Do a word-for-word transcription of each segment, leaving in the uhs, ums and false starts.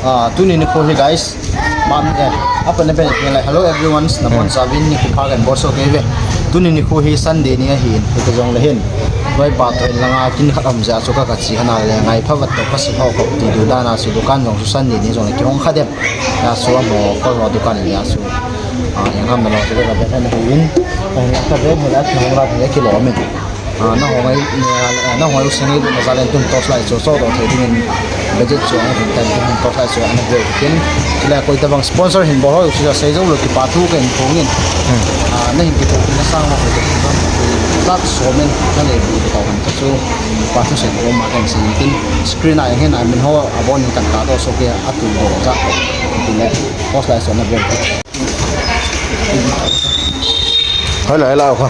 Ah, tuni nikho hi guys, mam eh, apa na ben ni lai. Hello everyone, na mon sabin ni khu pha kan bol so ke ve. Tuni nikho hi Sunday ni ahin, hi ka jong le hin. Noi pa to langa kin khat am ja chu ka ka chi hana le ngai pha vat to ka si ho ko ti du dana su dukan jong su Sunday ni jong le ki hong kha dem. Ya su mo ko ho dukan ya su. Ah, yang ham na lo chu ka ben na hin. Ka ben ho la ki hong la ki lo me. Ah, na hong ai, ah, na hong ai u sing i, na zalen tun torch light chu, chu do thei dingin budget chu ang hin tan tun torch light chu ang ve kin. Chule koi tabang sponsor hin bol ho, chu sei jo lo kipa thu ka hin phong in. Hmm. Ah, na hin kipa thu na sang ma ko. Lat so men na le ko han ta chu. Pa thu sei ko ma kan sei kin. Screen a hin a min ho a bon kan ta do so ke a tu do ja. Kile torch light chu na ve. Hai lai lai kha.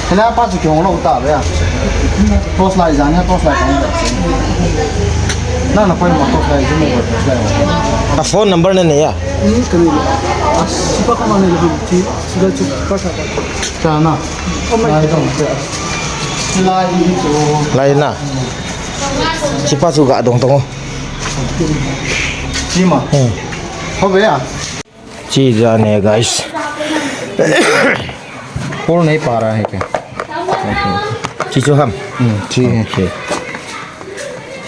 Hela pa chu kihong lo ta ve a. Torch light jang ya, torch light kong. Na na koi mo torch light jing mo torch light. A phone number ne ne ya. Ni kani. Sipa ka ma ne lo ti. Sila chu pa ka. Cha na. Lai dong. Lai ni chu. Lai na. Sipa chu ga dong dong. Chi ma. Hmm. Ho ve a. Chi ja ne, guys. Por nahi pa raha hai kya? Chi chu ham. Hmm, chi hai. Okay.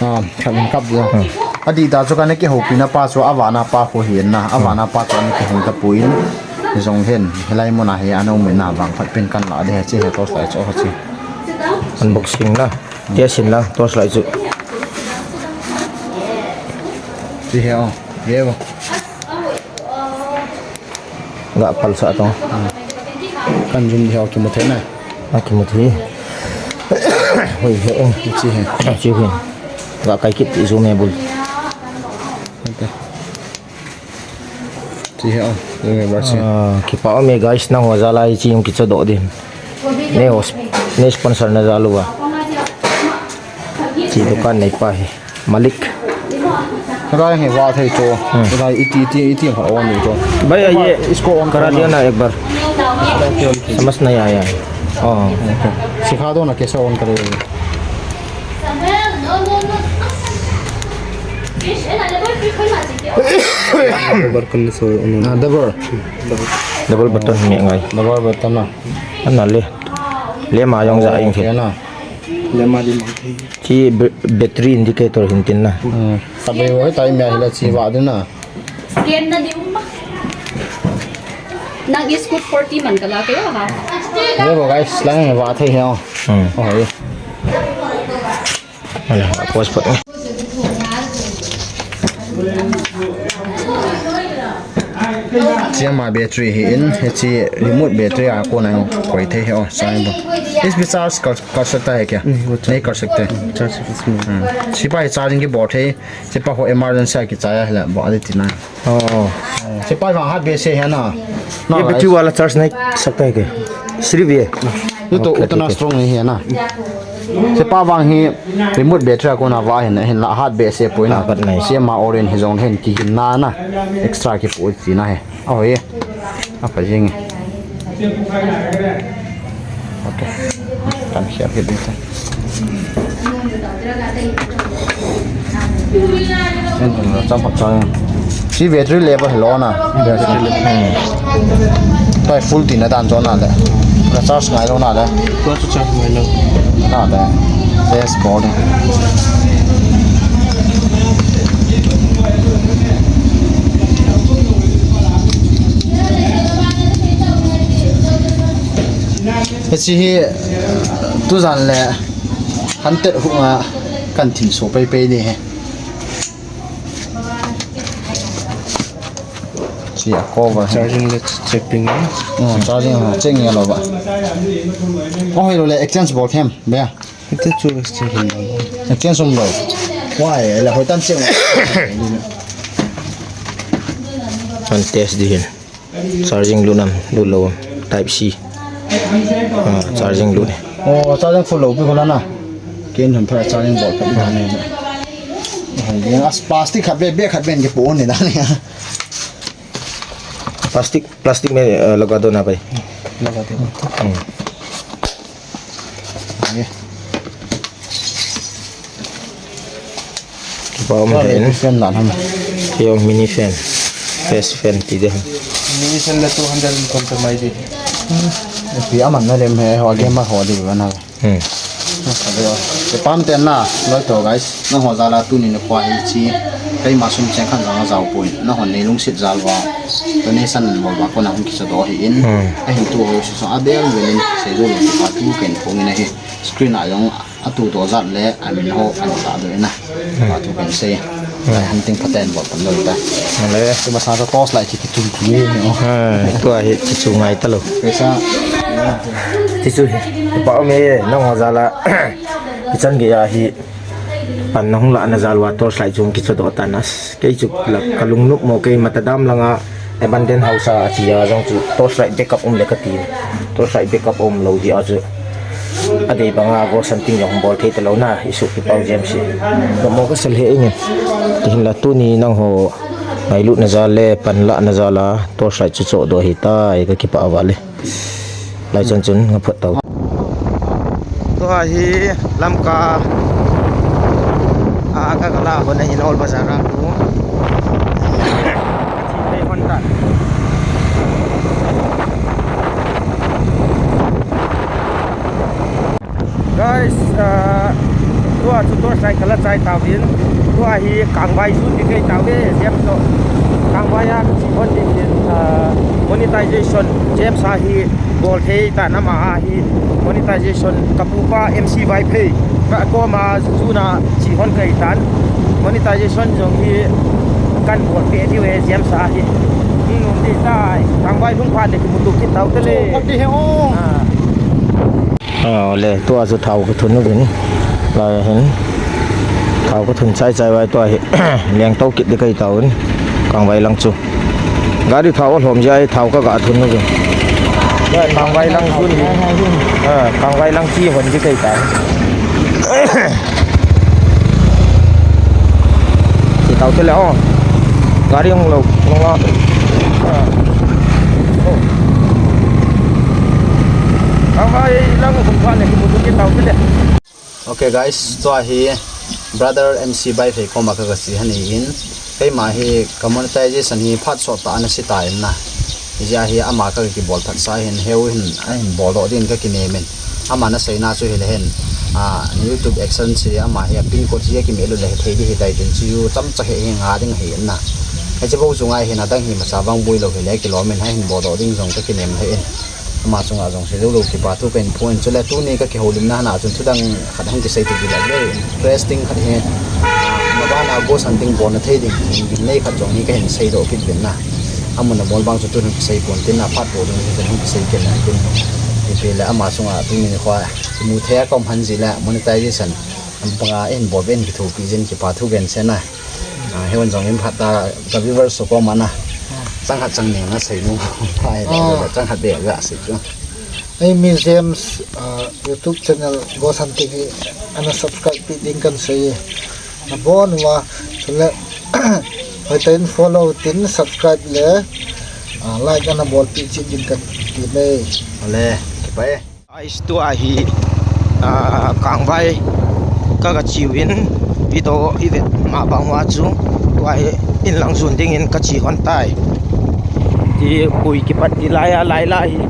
Ah, kap kap ja. Hmm. Adi ta chu kana kihoupi na pa chu avana pa khu hin na. Avana pa chu ana kihou ta puin. Jong hin. Hilai muna hi ana um na vang phat pen kan la de chi he torch light chu ho chi. Unboxing na. Tia sin la torch light chu. Chi he o. Ye o. Ga pal sa tong. Kan jum di ho kimu thei na. A kimu thei. Hoi he o. Chi he. Chi he. Ga kai kit ti jum he bul. Okay. Chi he o. Ye me ba chi. Ah, kipa o me guys, nang ho jal a hi chi jong kicha doh din. Ne ho sp-, ne sponsor na jal uva. Chi dukan nei pa hi. Malik. Rai hi va thei chu. Hmm. Rai iti, iti, iti ha on ni chu. Bhai, ye isko on kara diya na ek bar. Samajh nahi aaya. Oh. Sikha do na kaise on kare. Double button. Ah, double. Double button me ngai. Double button na. Ana le. Le ma jong ja ing the. Okay na. Le ma di ma the. Chi b-, battery indicator hin tin na. Hmm. Sabe wo tai me hila chi va de na. Scan na di umma. Nang is good forty man kala kayo ha. Ye bo guys, lang va thei he o. Hmm. Oh, ye. Ala, post pot. Chi ama battery hi in, hichi remote battery a kona koi thei he o, sai bo. Is bi charge kar, kar sakta hai kya? Hmm, wo charge. Nahi kar sakte. Charge sakta. Hmm. Sipa hi charging ki bol thei. Sipa ho emergency a kichai a hila bo adi tina. Oh. Sipa vang hat behseh hai na. Na, ye battery wala charge nahi sakta hai kya? Sirf ye? Ye to utna strong nahi hai na. Sipa vang hi remote battery a kona va hin, hinla hat behseh poi na. Takat nahi. Siama orange hi jong hin kigin na na. Extra kipu tina hai. Oh ye. Apa jing. Okay. Kan share ke ding. Cham pat chai. Chi battery level hello na. Battery level. Hmm. Toi full tina dan jo na le. Na charge ngai lo na le. Tua chu charge ngai lo. Na le. Test bol ni. Hichi hi, tujan le, hantet hunga kan thin so pei pei ni he. Chi a cover. Charging le check ping. Oh, charging, check nge lo ba. Oh, hoi lo le, exchange bol them, be. Ita chu exchange lo. Exchange um lo. Why? La hoitan check. Kan test di hin. Charging lut nam, lut lo. Type C. Ah, charging lut. Oh, charging full lo, pi ko la na. Ken hum pha charging board ka na ne. Yang as plastic khat be, be khat ben ke po ne da ne. Plastic, plastic mein, eh, laga do na bhai. Laga do. Hmm. Ye. Ba um Ba hen. Fan la nam. Yo mini fan. Best fan ti de. Mini fan la two hundred in compromise di. Pi aman na lem he ho game ho di ba na. Hmm. Te pam te na, loi to guys. Na ho jala tuni ni kwa hi chi. Kai ma sum cheng khan jang jao poi. Na ho nei lungsit jal wa. To nei san mo ba ko na hung ki sa do hi in. Hmm. A hin tu ho si so a bel bel in. Sei jo lo pa tu ken phong in a hi. Screen a jong a tu to jat le a min ho an ta do in a. Hmm. Pa tu ken sei. Hmm. Lai han ting pa ten bol pan lo ta. Le. Tu ma sa to tos lai ki ki tu ki ni. Ha, tu a hi ki tu ngai ta lo. Pesa. Ti chu hi. Pa me na ho jala. Ichan gei a hi pan na hung la na jal wa torchlight chung kichodoh tan as. Kei chu la ka lungnop mo kei mata dam langa abandon house a chi a jong chu torchlight backup um le ka ti. Torchlight backup um lo di a chu. A dei banga ghost hunting jong bol thei ta lo na isu pi pau James. Ka mo ka sel he ingen. Ti hin la tuni nang ho ngailut na jal le pan la na jal a torchlight chu chodoh hi ta ka kipa va le. Lai chun chun nga phot tau. Tua hi Lamka a ka kala hon a hin Old Bazar a ku. Ka thi thei hon ta. Guys, ah, tua chu torchlight kala chai tauvin. Tua hi Kangvai jun di kei tauve, James to. Kangvai a chi hon di hin, ah, monetization, James a hi bol thei ta nama a hi monetization ka pupa M C Vaiphei. Ka koma jun a chi hon kei tan. Monetization jong hi kan bol pe diu he James a hi. Ni nung di tai. Kangvai lung pha de ki mutu ki tau te le. Ko di he o. Ah. Ah, le, tua chu thao ka thun uvin. Lai hin. Thao ka thun chai chai vai tua hi. Leng to kit di kai tauvin. Kangvai lang chu. Gari thao lhom jai thao ka ga thun uvin. Lai Kangvai lang chu ni. Ah, Kangvai lang chi hon di kai ta. Ti tau te le o. Gari hung lo, hung lo. Ah. Oh. Kangvai lang hung pha le ki mutu ki tau te le. Okay guys, tua hi brother M C Vaiphei koma ka ka si hani in. Keima hi ka monetization hi phat sot ta ana si ta in na. Hijeh a hi ama ka kibol phat sa hin heu hin a hin bol doh din ka kinem in. Ama na seina chu hile hin, ah, YouTube action chi ama hi a pin code hi a kimeh lut le thei di hi tai tin chu cham cha he hi nga ding hi na. Hiche bou chu ngai hin adang hi macha vang bui lou hile kilom in a hin bol doh ding jong ka kinem le in. Ama chunga jong sei jou lou kipa thu ka hin phong in chule tuni ka kihoulimna hana chun thudang khat hung kisei ti ding le interesting khat hi. Mabana ghost hunting bolna thei ding nei khat jong hi ka hin sei doh kit din na. Amun a bol bang chu tun hung kisei pon tin na phat bol ding chu hung kisei ken na tin. Ipi le ama chunga tuni ni kho kimu thei a ka um han ji le monetization. Am panga in bol ben kithopi jin kipa thu gen se na. Ah, hei un jong in phat ta ka viewers ho koma na. Chang khat chang ni na sei nu. Pai le chang khat be ga sei chu. Ei mi James, ah, YouTube channel ghost hunting hi ana subscribe pi ding kan sei. Na bon wa chule hoi ta in follow tin subscribe le, ah, like ana bol pi chi ding kan ti nei. Ale, kipai. Guys, tua hi, ah, Kangvai ka ka chiu in video i vet ma bang uva chu tua hi in lang jun ding in ka chi hon tai. Ti pui kipat ti lai a lai lai hi,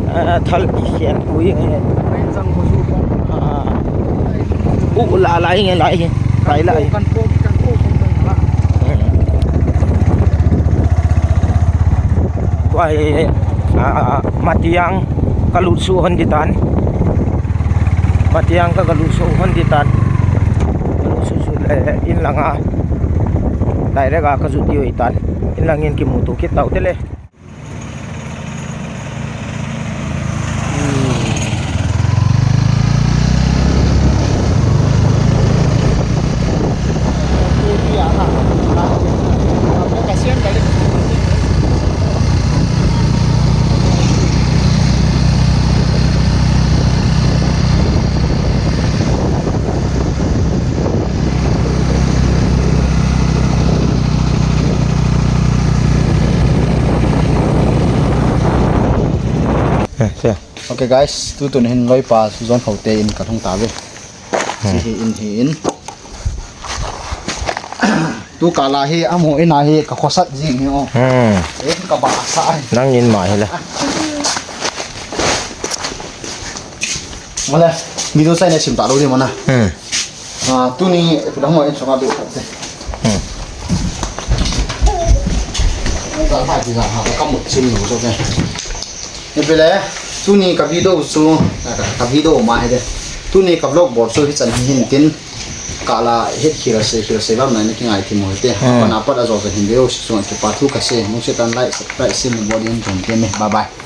ah, thal i hian pui nge. Ah, u la lai nge lai hi. Lai lai. Tua hi, ah, Matiang ka lut suh hon di tan. Matiang ka ka lut suh hon di tan. Ka lut suh suh le in langa. Direct a ka jut diu hi tan. In langin kimuto kit tau te le. Eh, sia. Okay guys, tutun hin loipa John Khote in ka lhung tave. Hmm. Hiche hi in hi in. Tu kala hi, amo ina hi, ka khosat jing hi o. Hmm. Ei, ka ba sa ai. Nang in ma hi le. Male, video sai ne sim ta lo di mana. Hmm. Ah, tuni, ipi lang mo in so ka do te. Hmm. Ka ba ti la ha, ka mo sim lo so te. Ipi le, tuni ka video chu, ka, ka video ma hi de. Tuni ka vlog bol chu hichan hi hin tin, kala het khel se, khel se lam na ni ki ngai ti mo te. Hmm. Pana pat a jo ka hin video chu kipa thu ka se, mo se tan like, subscribe, share, bol in ton te me. Bye bye.